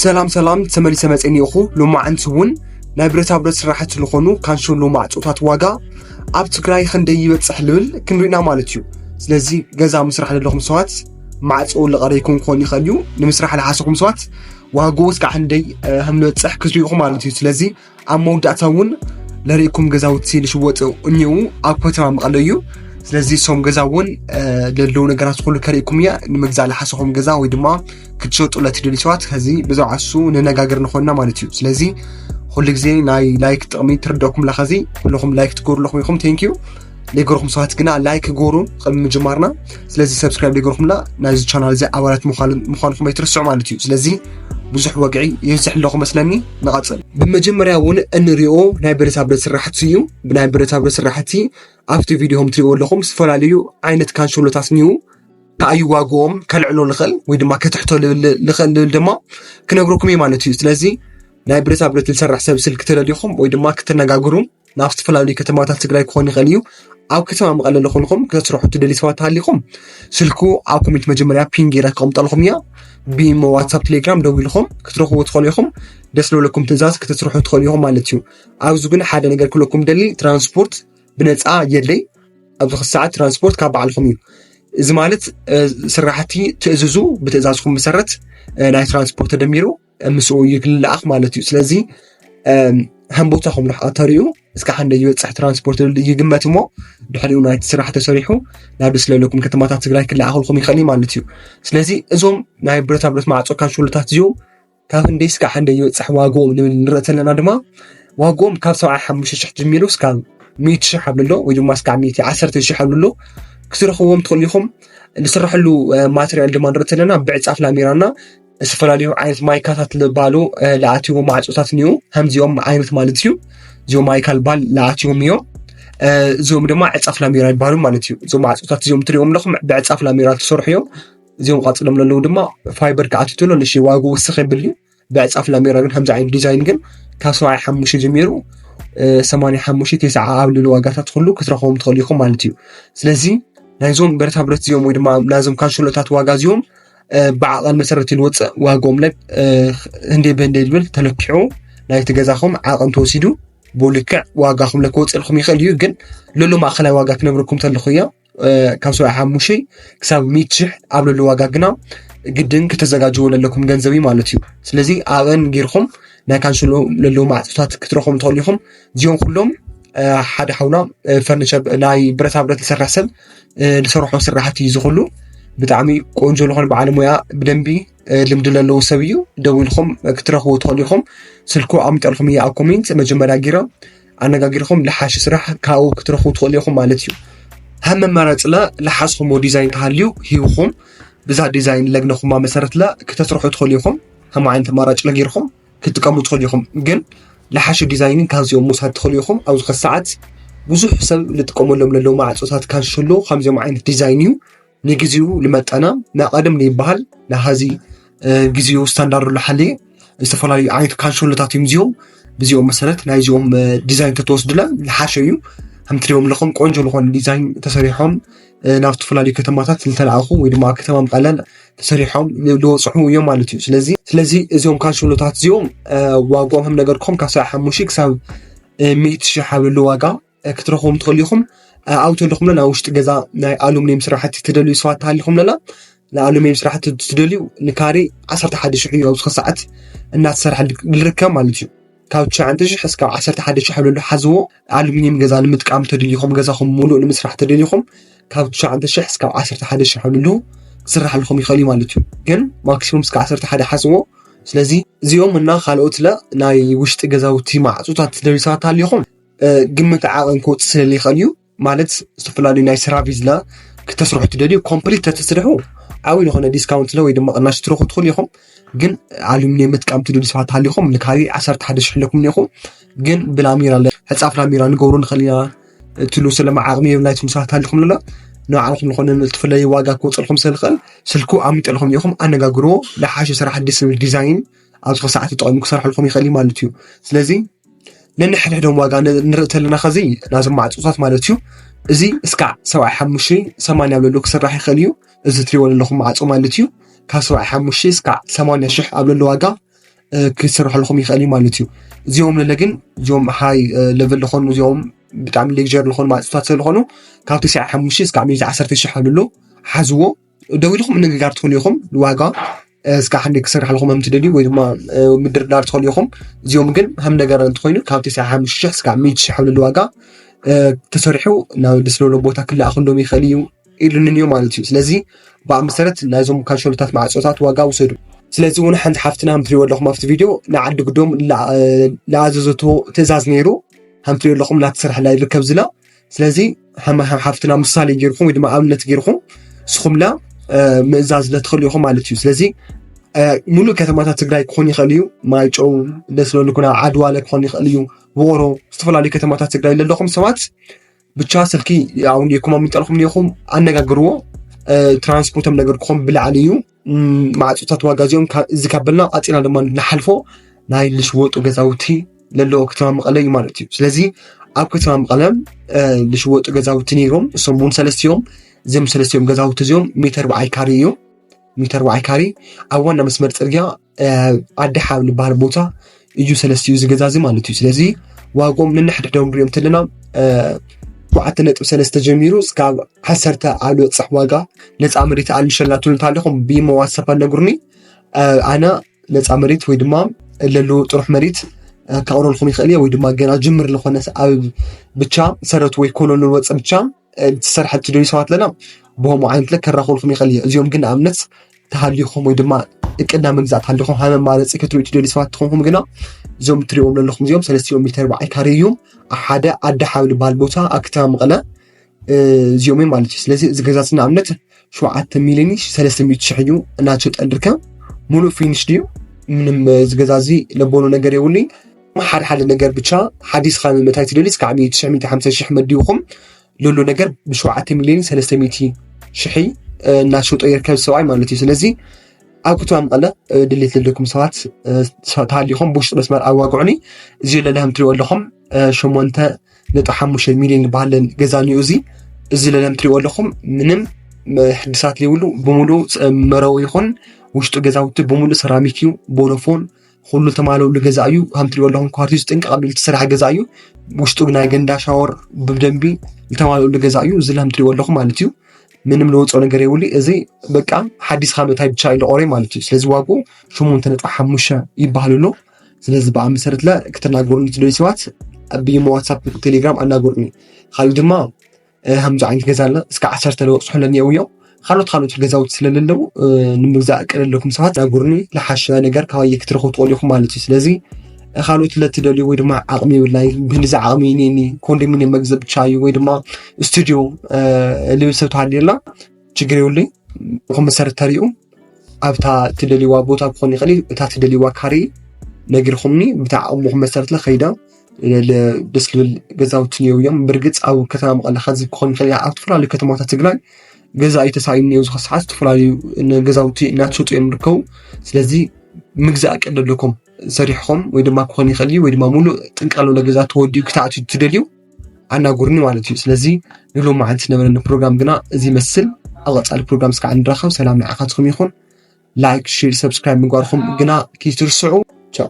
ሰላም ሰላም፣ ተመሊሰ መፅእ እኒኦኹ። ሎማዓንቲ እውን ናይ ብረታ ብረት ስራሕቲ ዝኾኑ ካንሸሎ ማዕፆታት ዋጋ ኣብ ትግራይ ክንደይ ይበፅሕ ልብል ክንሪእና ማለት እዩ። ስለዚ ገዛ ምስራሕ ዘለኹም ሰባት ማዕፆ ለቐረይኩም ክኾን ይኽእል እዩ። ንምስራሕ ለሓሰኹም ሰባት ዋጋኡ እስካዕ ክንደይ ከም ዝበፅሕ ክትሪኢኹም ማለት እዩ። ስለዚ ኣብ መወዳእታ እውን ለሪእኩም ገዛውቲ ልሽወጡ እኒው ኣብ ከተማ መቐለ እዩ። ስለዚ እሶም ገዛ እውን ለለዉ ነገራት ኩሉ ከሪእኩም እያ። ንምግዛእ ለሓሰኹም ገዛ ወይ ድማ ክትሸጡ ለትደልዩ ሰባት ከዚ ብዛዕባ እሱ ንነጋገር ንኾንና ማለት እዩ። ስለዚ ኩሉ ግዜ ናይ ላይክ ጥቕሚ ትርደኩም ላ ከዚ ኩልኹም ላይክ ትገብሩ ኣለኹም ኢኹም። ቴንኪዩ። ለይገርኹም ሰባት ግና ላይክ ጎሩ ቅድሚ ምጅማርና። ስለዚ ሰብስክራይብ ለይገርኹምላ ናይዚ ቻናል እዚ ኣባላት ምዃንኩም ኣይትርስዑ ማለት እዩ። ስለዚ ብዙሕ ወግዒ ይብዝሕ ኣለኹ መስለኒ። ንቐፅል። ብመጀመርያ እውን እንሪኦ ናይ ብረታ ብረት ስራሕቲ እዩ። ብናይ ብረታ ብረት ስራሕቲ ኣብቲ ቪዲዮ ከም ትሪእዎ ኣለኹም ዝተፈላለዩ ዓይነት ካንሸሎታት እኒኡ። ከኣዩ ዋግኦም ከልዕሎ ልኽእል ወይ ድማ ከትሕቶ ልኽእል ልብል ድማ ክነግረኩም እዩ ማለት እዩ። ስለዚ ናይ ብረታ ብረት ዝሰርሕ ሰብ ስልክ ተደሊኹም ወይ ድማ ክትነጋግሩ ናብ ዝተፈላለዩ ከተማታት ትግራይ ክኾን ይኽእል እዩ። ኣብ ከተማ መቐለ ለኾንኹም ክተስርሑ ትደሊ ሰባት ተሃሊኹም ስልኩ ኣብ ኮሜንት መጀመርያ ፒን ገይራ ክቐምጠልኩም እያ። ብኢሞ ዋትሳፕ ቴሌግራም ደዊልኹም ክትረኽቡ ትኽእሉ ኢኹም። ደስ ለብለኩም ትእዛዝ ክተስርሑ ትኽእሉ ኢኹም ማለት እዩ። ኣብዚ ግን ሓደ ነገር ክለኩም ደሊ ትራንስፖርት ብነፃ የለይ። ኣብዚ ክሰዓት ትራንስፖርት ካብ ባዕልኹም እዩ። እዚ ማለት ስራሕቲ ትእዝዙ ብትእዛዝኩም መሰረት ናይ ትራንስፖርት ተደሚሩ ምስኡ ይልኣኽ ማለት እዩ። ስለዚ ከም ቦታኹም ርሕቐት ተሪኡ እስካዕ ክንደይ ይበፅሕ ትራንስፖርት ይግመት እሞ ድሕሪኡ ናይቲ ስራሕ ተሰሪሑ ናብ ደስ ለለኩም ከተማታት ትግራይ ክለኣኸልኩም ይኽእል እዩ ማለት እዩ። ስለዚ እዞም ናይ ብረታ ብረት ማዕፆ ካንሸሎታት እዚኦም ካብ ክንደይ እስካዕ ክንደይ ይበፅሕ ዋግኦም ንብል ንርኢ ተለና ድማ ዋግኦም ካብ ሰብዓይ ሓሙሽተ ሽሕ ጀሚሩ እስካብ ሚእቲ ሽሕ ኣብ ልሎ ወይ ድማ እስካብ ሚእቲ ዓሰርተ ሽሕ ኣብ ልሎ ክትረኽብዎም ትኽእሉ ኢኹም። ዝስረሐሉ ማቴሪያል ድማ ንርኢ ተለና ብዕፃፍ ላሜራና ዝተፈላለዩ ዓይነት ማይካታት ዝበሃሉ ለኣትዎ ማዕፆታት እኒኡ ከምዚኦም ዓይነት ማለት እዩ። እዚኦም ማይካ ልባል ለኣትዎም እዮም። እዚኦም ድማ ዕፃፍ ላሜራ ይበሃሉ ማለት እዩ። እዞም ማዕፆታት እዚኦም ትሪኦም ኣለኹም ብዕፃፍ ላሜራ ተሰርሑ እዮም። እዚኦም ቀፅሎም ለለዉ ድማ ፋይበር ክኣትዩ ተሎ ንእሽተይ ዋግኡ ውስኽ የብል እዩ። ብዕፃፍ ላሜራ ግን ከምዚ ዓይነት ዲዛይን ግን ካብ ሰብዓይ ሓሙሽተ ጀሚሩ ሰማንያ ሓሙሽተ ተስዓ ኣብ ልዕሊ ዋጋታት ኩሉ ክትረኽቦም ትኽእሉ ኢኹም ማለት እዩ። ስለዚ ናይዞም ብረታ ብረት እዚኦም ወይ ድማ ናይዞም ካንሸሎታት ዋጋ እዚኦም ብዓቐን መሰረት ኢሉ ወፅእ ዋግኦም ለ ህንደይ ብህንደይ ዝብል ተለኪዑ ናይቲ ገዛኹም ዓቐን ተወሲዱ ብልክዕ ዋጋኹም ለ ክወፅእልኩም ይኽእል እዩ። ግን ልዕሊ ማእኸላይ ዋጋ ክነግረኩም ተለኹ እያ ካብ ሰብዓይ ሓሙሽተ ክሳብ ሚእቲ ሽሕ ኣብ ለሎ ዋጋ ግና ግድን ክተዘጋጅዎ ለለኩም ገንዘብ እዩ ማለት እዩ። ስለዚ ኣብአን ጌርኩም ናይ ካንሽሎ ለለዉ ማዕፆታት ክትረኽቦም ትኽእሉ ኢኹም። እዚኦም ኩሎም ሓደ ሓውና ፈርኒቸር ናይ ብረታ ብረት ዝሰርሕ ሰብ ዝሰርሖ ስራሕቲ እዩ። ዝኹሉ ብጣዕሚ ቆንጆ ዝኾነ በዓል ሞያ ብደንቢ ልምዲ ለለዉ ሰብ እዩ። ደዊልኩም ክትረኽቡ ትኽእሉ ኢኹም። ስልኩ ኣምጠልኩም እየ ኣብ ኮሜንት መጀመርያ ጌረ ኣነጋጊርኩም ልሓሽ ስራሕ ካብኡ ክትረኽቡ ትኽእሉ ኢኹም ማለት እዩ። ሃብ መመረፅለ ልሓስኹሞ ዲዛይን ተሃልዩ ሂብኹም ብዛ ዲዛይን ለግነኹማ መሰረትለ ክተስርሑ ትኽእሉ ኢኹም። ከም ዓይነት ኣማራጭ ለጊርኹም ክትጥቀሙ ትኽእሉ ኢኹም። ግን ልሓሽ ዲዛይንን ካብዚኦም ምውሳድ ትኽእሉ ኢኹም። ኣብዚ ከሰዓት ብዙሕ ሰብ ልጥቀመሎም ለለዉ ማዕፆታት ካንሽሎ ከምዚኦም ዓይነት ዲዛይን እዩ። ንግዜኡ ልመጠነ ናቐደም ልይበሃል ናሃዚ ግዜኡ ስታንዳርዱ ልሓለየ ዝተፈላለዩ ዓይነት ካንሸሎታት እዮም እዚኦም። ብዚኦም መሰረት ናይዚኦም ዲዛይን ተተወስድለ ልሓሸ እዩ። ከም ትሪኦም ኣለኹም ቆንጆ ዝኾነ ዲዛይን ተሰሪሖም ናብ ዝተፈላለዩ ከተማታት ዝተለኣኹ ወይ ድማ ከተማ መቐለ ተሰሪሖም ዝወፅሑ እዮም ማለት እዩ። ስለዚ ስለዚ እዚኦም ካንሸሎታት እዚኦም ዋግኦም ከም ነገርኩም ካብ ሰብዓ ሓሙሽተ ክሳብ ሚእቲ ሽሕ ኣብ ልሉ ዋጋ ክትረኽቦም ትኽእሉ ኢኹም። ኣብኡ ተለኹም ናብ ውሽጢ ገዛ ናይ ኣሉሚኒየም ስራሕቲ ትደልዩ ሰባት ተሃሊኹም ለላ ንኣሉሚኒየም ስራሕቲ ትደልዩ ንካሬ ዓሰርተ ሓደ ሽሕ እዩ ኣብዚ ሰዓት እናተሰርሐ ዝርከብ ማለት እዩ። ካብ ትሽዓተ ሽሕ እስካብ ዓሰርተ ሓደ ሽሕ ኣብ ልሉ ሓዝዎ። ኣሉሚኒየም ገዛ ንምጥቃም ተደሊኹም ገዛኹም ሙሉእ ንምስራሕ ተደሊኹም ካብ ትሽዓተ ሽሕ እስካብ ዓሰርተ ሓደ ሽሕ ኣብ ልሉ ክስራሕልኩም ይኽእል እዩ ማለት እዩ። ግን ማክሲሙም እስካብ ዓሰርተ ሓደ ሓዝዎ። ስለዚ እዚኦም እና ካልኦት ለ ናይ ውሽጢ ገዛውቲ ማዕፆታት ትደልዩ ሰባት ተሃሊኹም ግምት ዓቐን ክወፅእ ስለ ይኽእል እዩ። ማለት ዝተፈላለዩ ናይ ስራቪዝ ለ ክተስርሑ ትደልዩ ኮምፕሊት ተተስርሑ ዓብዪ ዝኾነ ዲስካውንት ለ ወይ ድማ ቅናሽ ትረኽቡ ትኽእሉ ኢኹም። ግን ኣሉሚኒየም ምጥቃም ትደልዩ ሰባት ተሃሊኹም ንካሊእ ዓሰርተ ሓደ ሽሕ ኣለኩም እኒኹም። ግን ብላሚራ ለ ሕፃፍ ላሚራ ንገብሮ ንኽእል ኢና ትሉ ስለ ዓቕሚ የብልናይ ትሉ ሰባት ተሃሊኹም ለለ ንባዕልኹም ዝኾነ ትፍለዩ ዋጋ ክወፅልኩም ስለ ዝኽእል ስልኩ ኣሚጠልኩም እኒኹም ኣነጋግርዎ። ልሓሸ ስራሕ ደስ ዝብል ዲዛይን ኣብዚ ሰዓት ተጠቒሙ ክሰርሐልኩም ይኽእል እዩ ማለት እዩ። ስለዚ ነንሕድሕዶም ዋጋ ንርኢ ተለና ኸዚ ናዞም ማዕፆታት ማለት እዩ። እዚ እስካዕ ሰብዓይ ሓሙሽተ ሰማንያ ኣብ ለሎ ክስራሕ ይኽእል እዩ። እዚ ትሪእዎ ዘለኹም ማዕፆ ማለት እዩ። ካብ ሰብዓይ ሓሙሽተ እስካዕ ሰማንያ ሽሕ ኣብ ለሎ ዋጋ ክስርሐልኩም ይኽእል እዩ ማለት እዩ። እዚኦም ለለ ግን እዚኦም ሃይ ለቨል ዝኾኑ እዚኦም ብጣዕሚ ሌክጀር ዝኾኑ ማዕፆታት ስለዝኾኑ ካብ ተስዓ ሓሙሽተ እስካብ ሚእቲ ዓሰርተ ሺሕ ኣለሉ ሓዝዎ። ደው ኢልኩም ምንግጋር ትኽእሉ ኢኹም። ዋጋ እስካ ሓንደ ክሰርሓልኩም ከም ትደልዩ ወይ ድማ ምድርዳር ትኽእሉ ኢኹም። እዚኦም ግን ከም ነገር እንተኮይኑ ካብ ተስዓ ሓሙሽተ ሺሕ እስካብ ሚእቲ ሺሕ ኣለሉ ዋጋ ተሰሪሑ ናብ ደስ ለሎ ቦታ ክለኣኸሎም ይኽእል እዩ ኢሉንን እዩ ማለት እዩ። ስለዚ ብኣ መሰረት ናይዞም ካንሸሎታት ማዕፆታት ዋጋ ውሰዱ። ስለዚ እውን ሓንቲ ሓፍትና ከም ትሪእዎ ኣለኹም ኣብቲ ቪድዮ ንዓዲ ግዶም ለኣዘዘቶ ትእዛዝ ነይሩ ከም ትሪእዎ ኣለኹም እናተሰርሐላ ይርከብ ዝላ። ስለዚ ሓፍትና ምሳሌ ጌርኩም ወይ ድማ ኣብነት ጌርኩም ንስኹምላ ምእዛዝ ለትኽእሉ ኢኹም ማለት እዩ። ስለዚ ሙሉእ ከተማታት ትግራይ ክኾን ይኽእል እዩ። ማይጨው ደስ ለልኩና ዓድዋ ለክኾን ይኽእል እዩ። ውቕሮ ዝተፈላለዩ ከተማታት ትግራይ ለለኹም ሰባት ብቻ ስልኪ ኣውን የኩም ኣሚጠልኩም ኔኹም ኣነጋግርዎ። ትራንስፖርቶም ነገር ክኾን ብላዕሊ እዩ። ማዕፆታት ዋጋ እዚኦም እዚ ካብ በልና ቃፂና ድማ ንሓልፎ ናይ ልሽወጡ ገዛውቲ ለለዎ ከተማ መቐለ እዩ ማለት እዩ። ስለዚ ኣብ ከተማ መቐለ ልሽወጡ ገዛውቲ ነይሮም እሶም እውን ሰለስቲኦም እዚም ሰለስቲኦም ገዛውቲ እዚኦም ሚተር ብዓይ ካሪ እዩ። ሚተር ብዓይ ካሪ ኣብ ዋና መስመር ፅርግያ ኣዲ ሓብ ዝበሃል ቦታ እዩ ሰለስቲኡ ዝገዛዚ ማለት እዩ። ስለዚ ዋጎም ንንሕድሕዶም ንሪኦም ተለና ሸውዓተ ነጥቢ ሰለስተ ጀሚሩ እስካብ ዓሰርተ ኣብ ዝበፅሕ ዋጋ ነፃ መሬት ኣልሸላ ትብሉ እንተሃሊኹም ብኢሞ ዋትሳፕ ኣነግሩኒ። ኣነ ነፃ መሬት ወይ ድማ ለሉ ጥሩሕ መሬት ከቕረልኩም ይኽእል እየ ወይ ድማ ገና ጅምር ዝኾነ ኣብ ብቻ ሰረቱ ወይ ኮሎን ወፀ ብቻ ዝሰርሐ ትደልዩ ሰባት ኣለና ብሆሞ ዓይነት ለ ከራኽብልኩም ይኽእል እየ። እዚኦም ግን ንኣብነት ተሃሊኹም ወይ ድማ እቅድና መግዛእ ተሃሊኹም ሃመ ማረፂ ክትሪኡ ትደልዩ ሰባት ትኾንኩም ግና እዞም ትሪእዎም ዘለኹም እዚኦም ሰለስቲኦም ሚተር ብዓይ ካሬ እዩ። ሓደ ኣዲ ሓብ ዝበሃል ቦታ ኣብ ከተማ መቐለ እዚኦም እዮም ማለት እዩ። ስለዚ እዚ ገዛሲ ንኣብነት ሸውዓተ ሚሊዮን ሰለስተ ሚእቲ ሽሕ እዩ እናተሸጠ ዝርከብ። ሙሉእ ፊኒሽ ድዩ ምንም እዚ ገዛዚ ለቦኑ ነገር የብሉይ። ሓደ ሓደ ነገር ብቻ ሓዲስካ ንምእታይ ትደሊ እስካዕ ሚእቲ ሽሕ ሚእቲ ሓምሳ ሽሕ መዲብኹም ለሎ ነገር ብሸውዓተ ሚሊዮን ሰለስተ ሚእቲ ሽሕ እናተሸጦ ይርከብ ሰብኣይ ማለት እዩ። ስለዚ ኣብ ከተማ መቐለ ድሌት ዘለኩም ሰባት ተሃሊኹም ብውሽጢ መስመር ኣዋግዑኒ። እዚ ለለ ከም ትሪእዎ ኣለኹም ሸሞንተ ነጥቢ ሓሙሽተ ሚሊዮን ዝበሃለን ገዛ እኒኡ። እዚ እዚ ለለ ከም ትሪእዎ ኣለኹም ምንም ሕድሳት ዘይብሉ ብምሉእ መረው ይኹን ውሽጡ ገዛውቲ ብምሉእ ሰራሚክ እዩ። ቦሎፎን ኩሉ ዝተማለሉ ገዛ እዩ። ከም ትሪእዎ ኣለኹም ኳርቲዝ ጥንቅቕ ኣቢሉ ዝተሰርሐ ገዛ እዩ። ውሽጡ ናይ ገንዳ ሻወር ብደንቢ ዝተማለሉ ገዛ እዩ። እዚ ከም ትሪእዎ ኣለኹም ማለት እዩ። ምንም ለውፅኦ ነገር የብሉ። እዚ በቃ ሓዲስካ ምእታይ ብቻ እዩ ለቆሬ ማለት እዩ። ስለዚ ዋግኡ ሸሞንተ ነጥቢ ሓሙሽተ ይበሃል ኣሎ። ስለዚ ብኣ መሰረት ለ ክትናገሩኒ ትደልዩ ሰባት ብኢሞ ዋትሳፕ ቴሌግራም ኣናገሩኒ። ካልእ ድማ ከምዚ ዓይነት ገዛ ኣለ እስከ ዓሰርተ ለወፅሑ ለኒየው እዮም። ካልኦት ካልኦት ገዛውቲ ስለለለው ንምግዛእ እቅድ ኣለኩም ሰባት ናጉርኒ። ለሓሸ ነገር ካባየ ክትረኽቡ ትኽእሉ ኢኹም ማለት እዩ። ስለዚ ካልኦት ለትደልዩ ወይ ድማ ዓቕሚ ይብላይ ብህንዚ ዓቕሚ ይኔኒ ኮንዶሚኒየም መግዘብ ብቻ እዩ ወይ ድማ ስቱዲዮ ልብል ሰብ ተሃልየላ ችግር የብሉይ። ንኹም መሰረት ተሪኡ ኣብታ ትደልይዋ ቦታ ክኾን ይኽእል እዩ። እታ ትደልይዋ ካሬ ነጊርኹምኒ ብታ ዓቕምኹም መሰረት ለኸይዳ ደስ ልብል ገዛውቲ እዮም። ብርግፅ ኣብ ከተማ መቐለ ከዚ ክኾን ይኽእል ኣብ ዝተፈላለዩ ከተማታት ትግራይ ገዛ እዩ ተሳኢኑ እዩ። ዝኸ ሰዓት ዝተፈላለዩ ገዛውቲ እናተሸጡ እዮም ዝርከቡ። ስለዚ ምግዛእ እቅድ ኣለኩም ሰሪሕኹም ወይ ድማ ክኾን ይኽእል እዩ ወይ ድማ ሙሉእ ጥንቃሎ ለገዛ ተወዲኡ ክትኣትዩ ትደልዩ ኣናጉርኒ ማለት እዩ። ስለዚ ንሎማዓንቲ ዝነበረኒ ፕሮግራም ግና እዚ ይመስል። ኣብ ቀፃሊ ፕሮግራም እስካዕ ንራኸብ። ሰላም ንዓኻትኩም ይኹን። ላይክ፣ ሼር፣ ሰብስክራይብ ምግባርኩም ግና ከይትርስዑ። ቻው።